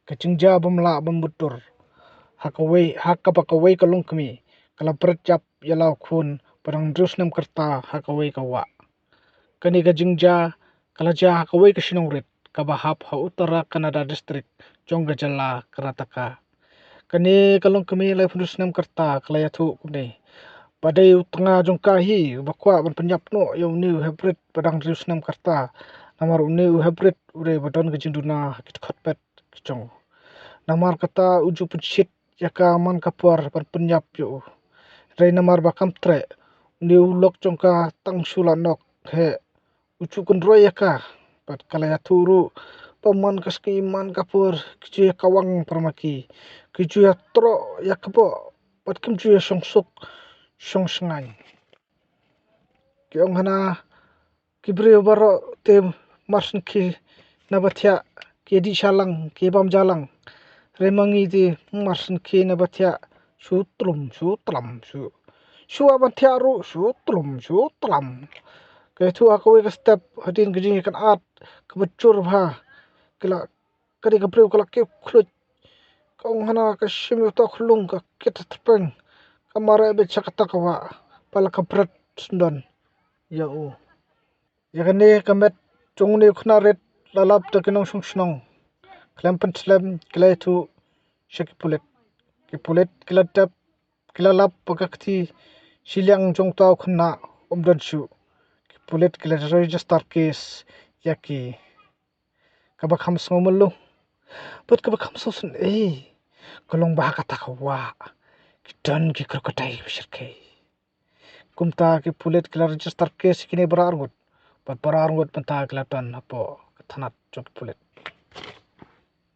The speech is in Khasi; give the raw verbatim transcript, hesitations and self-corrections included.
Ka jingjia bym lah ban mutdur ha kawei, ha kaba kawei ka longkmie ka la bret jap ïa la u khun ba dang hynriew snem ka rta ha kawei ka wah. Kane ka jingjia ka la jia ha kawei ka shnong rit kaba hap ha Uttara Kannada District jong ka jylla Karnataka. Kane ka longkmie laiphew snem ka rta ka la ïathuh kumne ba dei u tnga jong ka hi ba kwah ban pynïap noh ïa une u hynriew ba dang hynriew snem ka rta. Namar une u hynriew u dei ba don ka jingduna ha ki dkhot pet ki jong u. Namar kata u ju pynshit ïa ka man ka por ban pynïap ïa u. Hynrei namar ba kam treh, une u lok jong ka tang shu la nok heh, u ju kynroi ïa ka. Bad ka la ïathuh ruh ba man ka sngi man ka por ki ju ïa kawang para ma ki, ki ju ïa troh ïa ka boh bad kim ju ïa shong suk shong shngaiñ. Ki ong hana, ki briew baroh te mar sngewkhie na ba thiah, ki dih shalang, ki bam jalang. Hynrei ma ngi te mar sngewkhie na ba thiah, shu tlum, shu tlam, shu, shu wan ban thiah ruh, shu tlum, shu tlam. Ka ïathuh ha kawei ka step hadien ka jingïakynad kaba jur bha, ka la, ka dei ka briew ka la kiew khluit. Ka ong hana, ka shim ïa uta u khyllung, ka kit ha tyrpeng, ka mareh beit sha kata ka wah, ba la ka bret syndon ïa u. Ïa kane ka met jong une u khynnah rit la lap da ki nongshong shnong. Khlem pynslem ki la ïathuh sha ki pulit. Ki pulit ki la dep, ki la lap ba ka kti shiliang jong uta u khynnah um don shuh. Ki pulit ki la register case ïa ki. Kaba kham sngew mluh bad kaba kham sngew sngewsih ka long ba ha kata ka wah ki don ki crocodile ba shyrkhei. Kumta ki pulit ki la register case ïa kine baroh arngut bad baroh arngut mynta ki la don hapoh ka thanat jong ki pulit.